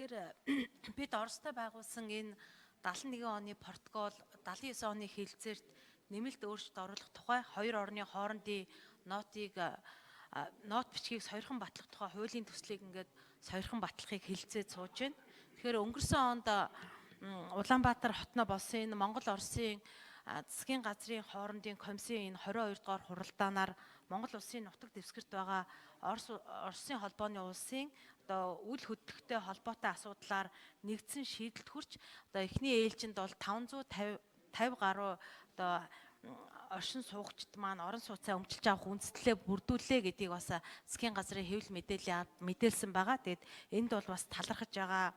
Тэгэхээр бид Оростой байгуулсан энэ 71 оны протокол 79 оны хэлцээрт нэмэлт өөрчлөлт оруулах тухай хоёр орны хоорондын нотыг нот бичгийг сойрхон батлах тухай хуулийн төслийг ингээд сойрхон батлахыг хэлцээд сууж байна. Тэгэхээр өнгөрсөн онд Улаанбаатар хотно болсон энэ Монгол Оросын засгийн газрын хоорондын комиссийн энэ 22 дугаар хуралдаанаар Монгол улсын нутаг дэвсгэрт байгаа Оросын холбооны улсын одоо үл хөдлөхтэй холбоотой асуудлаар нэгдсэн шийдэлд хүрч одоо эхний ээлжинд бол 550 50 гаруй одоо оршин суугчид маань орон сууцаа өмчилж авах үндэслэлээ бүрдүүллээ гэдгийг бас засгийн газрын хэвлэл мэдээлэл мэдээлсэн байгаа. Тэгээд энд бол бас талархаж байгаа.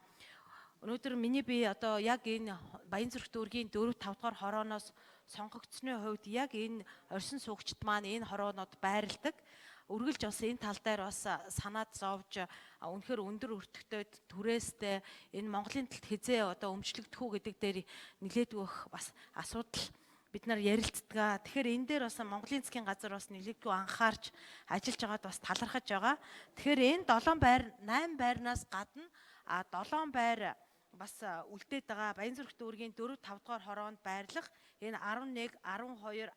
Өнөөдөр миний би одоо яг энэ Баянзүрх дүүргийн 4 5 дугаар хорооноос сонгогдсны хувьд яг энэ оршин суугчид маань энэ хороонод байрладаг. Үргэлж бас энэ тал дээр бас санаад зовж үнэхээр өндөр өртөгтэй түрээстэй энэ Монголын талд хизээ одоо өмчлөгдөх үү гэдэг дээр нилээдгүй бас асуудал бид нар ярилцдаг. Тэгэхээр энэ дээр бас Монголын засгийн газар бас нилээдгүй анхаарч ажиллаж байгаад бас талархаж байгаа. Тэгэхээр энэ 7 байр 8 байрнаас гадна 7 байр бас үлдээд байгаа. Баянзүрх дүүргийн 4 5 дугаар хороонд байрлах энэ 11, 12, 13,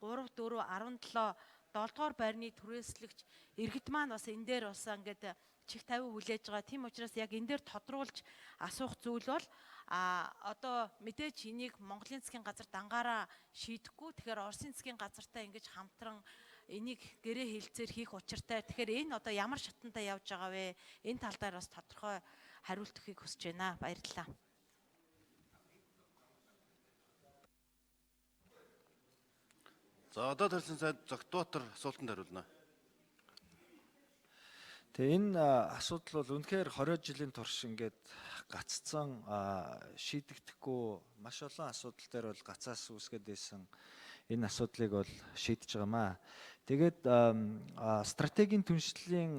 3 4, 17 7 дугаар байрны түрээслэгч иргэд маань бас энэ дээр бас ингээд чих тавиу хүлээж байгаа. Тийм учраас яг энэ дээр тодруулж асуух зүйл бол одоо мэдээж энийг Монголын засгийн газар дангаараа шийдэхгүй. Тэгэхээр Оросын засгийн газартай ингэж хамтран энийг гэрээ хэлцээр хийх учиртай. Тэгэхээр энэ одоо ямар шатанда явж байгаа вэ? Энэ тал дээр бас тодорхой хариулт өгөхийг хүсэж байна. Баярлалаа. За одоо төрсэн сайд Зогтбаатар асуултанд хариулна. Тэгээ энэ асуудал бол үнэхээр 20 жилийн турш ингээд гаццсан, шийдэгдэхгүй маш олон асуудал дээр бол гацаас үүсгээд байсан энэ асуудлыг бол шийдэж байгаамаа. Тэгээд стратегийн түншлэлийн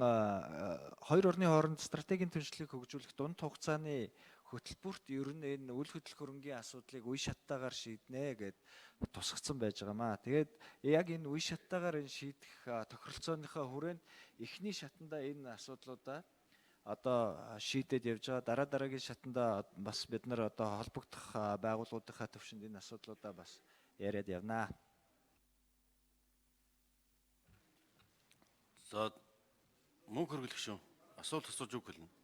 хоёр орны хооронд стратегийн түншлэлийг хөгжүүлэх дунд хугацааны хөтөлбөрт ер нь энэ үл хөдлөх хөрөнгийн асуудлыг үе шаттайгаар шийднэ гэд тусгацсан байж байгаамаа. Тэгээд яг энэ үе шаттайгаар энэ шийдэх тохиролцооныхоо хүрээнд эхний шатанда энэ асуудлуудаа одоо шийдээд явж байгаа. Дараа дараагийн шатанда бас бид нар одоо холбогдох байгууллагуудынхаа төвшөнд энэ асуудлуудаа бас яриад явнаа. За мөнгө хөргөлөх шүүн асуулт асууж үг хэлнэ.